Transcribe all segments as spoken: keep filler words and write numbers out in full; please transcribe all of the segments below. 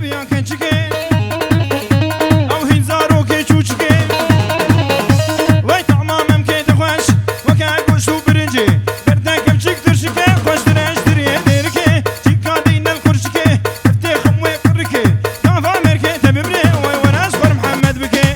Biya keçikê, ew hîn zarokê çûçikê. Wey tama memkê dixweş, weke goşt û birincê. Berdeke biçik tirşikê, xweştir e ji diriyê dêrikê. Çîka dîne li qurşikê, heftê xim wê qirikê. Gava mêrkê te bibirê, wey were ji xwe Mihemed bikê.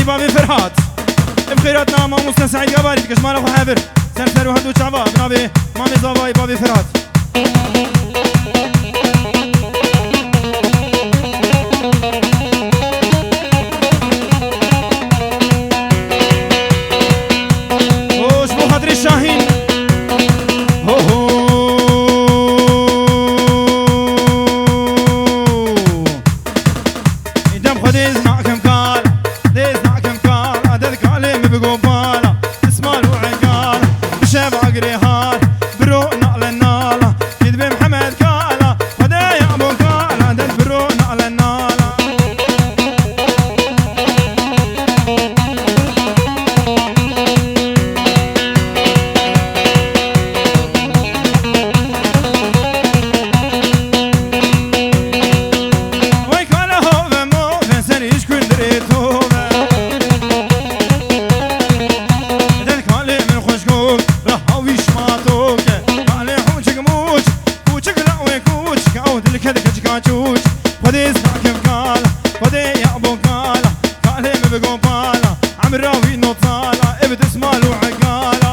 Bavê Ferhat. Em xêratna mamoste Seîd Gabarî dike ji mala xwe hevir. Ser ser û her du çava bi navê Mamê Zavayê Bavê Ferhat. Û ji bo xatirê Şahîn. Ho ho. Îdem xwe dêz nakim kal, dêz nakim kal, adet kalê min bigo bala, ismal û egal, bi şeva girê hal, biro nale nala, kî dibê Mihemed kala, xwedê ya bo kala, adet biro nale nala. Vay kala hove move, ser iş kundirê tove. Ded kalê min xweşko, raha wî şima toke. Kalê hûçik mûç, kûçik lawê kûçik, ew dilke dike çika çûç. Xwedê sakim kala, xwedê ya bo kala, kalê min bigo pala. Emra wî notala, ev dismal û egala.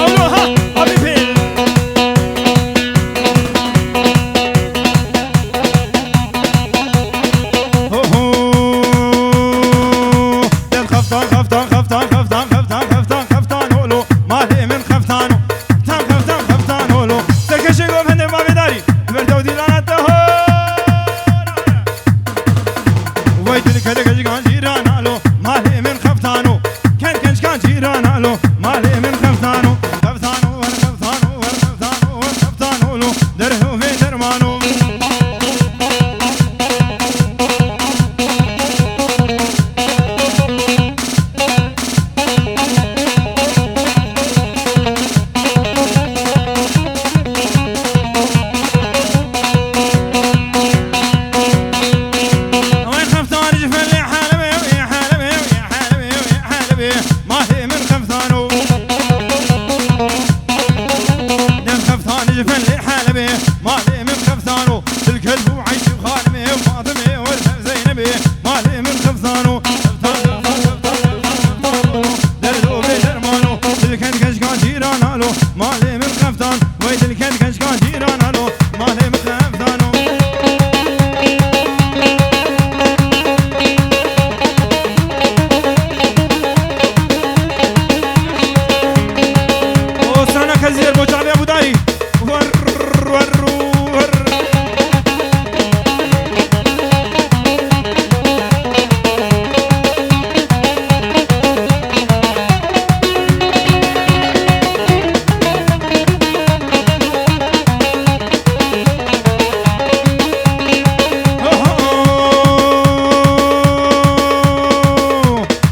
Awlo ha, abi pil. Ho ho. Gel xeftan, xeftan, xeftan, xeftan, xeftan, xeftan, xeftan, xeftan, olo. Malê min xeftano. Xeftan, xeftan, xeftan, olo. Serkeşê govendê mavê darî. Ver dewdî lana te ho. Vay dil kele gejgan cîran alo. Malê min xeftano. Ken kençkan cîran alo. Malê min xeftano. Xeftano, wer xeftano, wer xeftano, wer xeftano, olo. Derho vê dermano. Ew ê xeftan ji felê Helebê, wê Helebê, wê Helebê, wê Helebê. Malê min xeftano. Dem xeftan ji felê Helebê. Malê min xeftano. Dilket bû Eyşî Xanimê û Fatimê û Zeynebê. Malê min xeftano. Derdo bê dermano. Dilket keşka cîran alo. Malê min xeftan. Vay dilket keşka cîran alo. Malê min xeftano. O sana kazir bo çavê Abu Darî. Wer, wer, wer.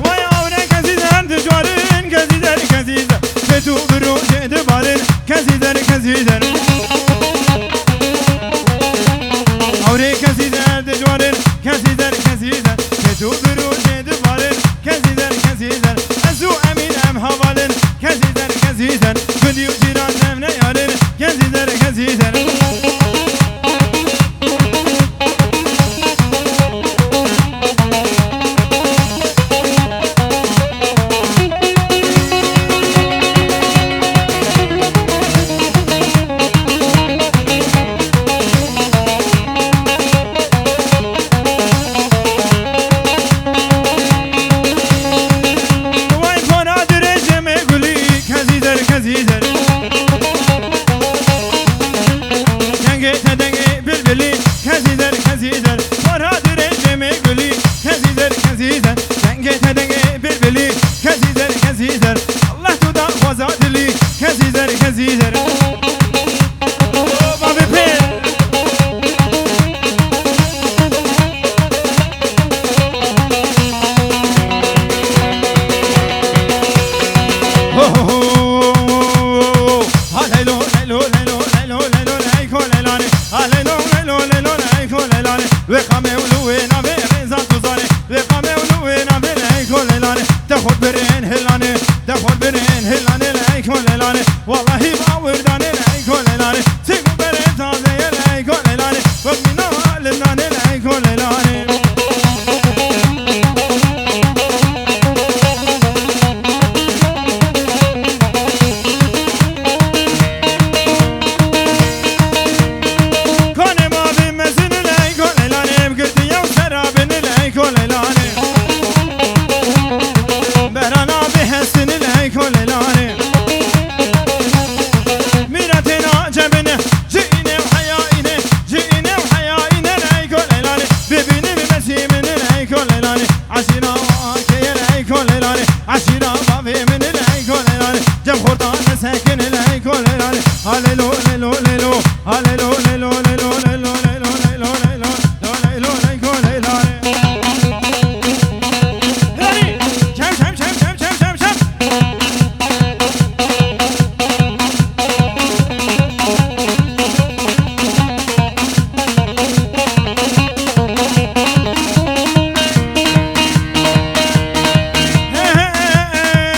Vay awre kezî der, dijwarin kezî der, kezî der. Çê tu bi rojê dibarin. Kezî der, kezî der. Hawrê kezî der, dijwarin. Kezî der, kezî der. Çê tu bi rojê dibarin. Kezî der, kezî der. Ez û Emîn em havalin. Kezî der, kezî der. Gundî û cîran dev neyarin. Kezî der, kezî der. Birên hilanê, dexor birên hilanê leyko lelanê. Wallahî bawir danê leyko lelanê. Çi ku berê taze ye leyko lelanê. Wek mîna Libnanê leyko lelanê. Kanê mavê mezin leyko lelanê. Em girtiye û serabin leyko lelanê. Berana bê hestin leyko lelanê. Mîratê nacebine, ji îne û heyayîne, ji îne û heyayîne leyko lelanê. Bibîne bimesî min leyko lelanê. Eşîra wake ye leyko lelanê. Eşîra bavê min leyko lelanê. Cem xortan sekin leyko lelanê. Halelo lelo lelo. Halelo lelo lelo lelo lelo lelo lelo. Leylo leyko lelanê. Hey! Çem, çem, çem. Hey, hey, hey, hey.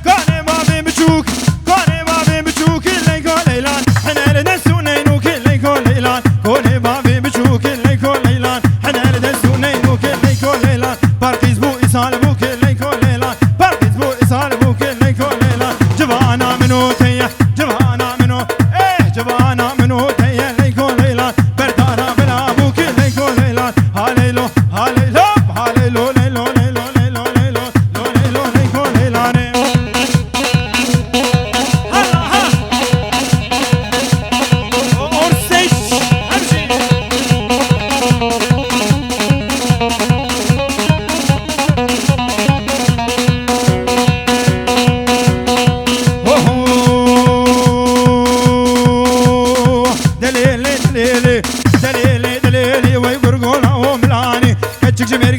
Kanê mavê biçûk, kanê mavê biçûk, leyko leylan. Hiner dest û neynûk, leyko leylan. Konê mavê biçûk, leyko leylan. Hiner dest û neynûk, leyko leylan. Parqîz bû îsal bû ki leyko leylan. Parqîz bû îsal bû ki leyko leylan. Civana min û te ye, civana min û, eh, civana min û te ye leyko leylan. Berdara bila bû ki leyko leylan. Haleylo, haleylo, haleylo, leylo, leylo, leylo, leylo, leylo, leylo, leyko leylane. Hala ha. O, orsay, her şey. Ho, ho. Delele, delele, delele, delele, wey gurgona o milani. Keçik ji mêr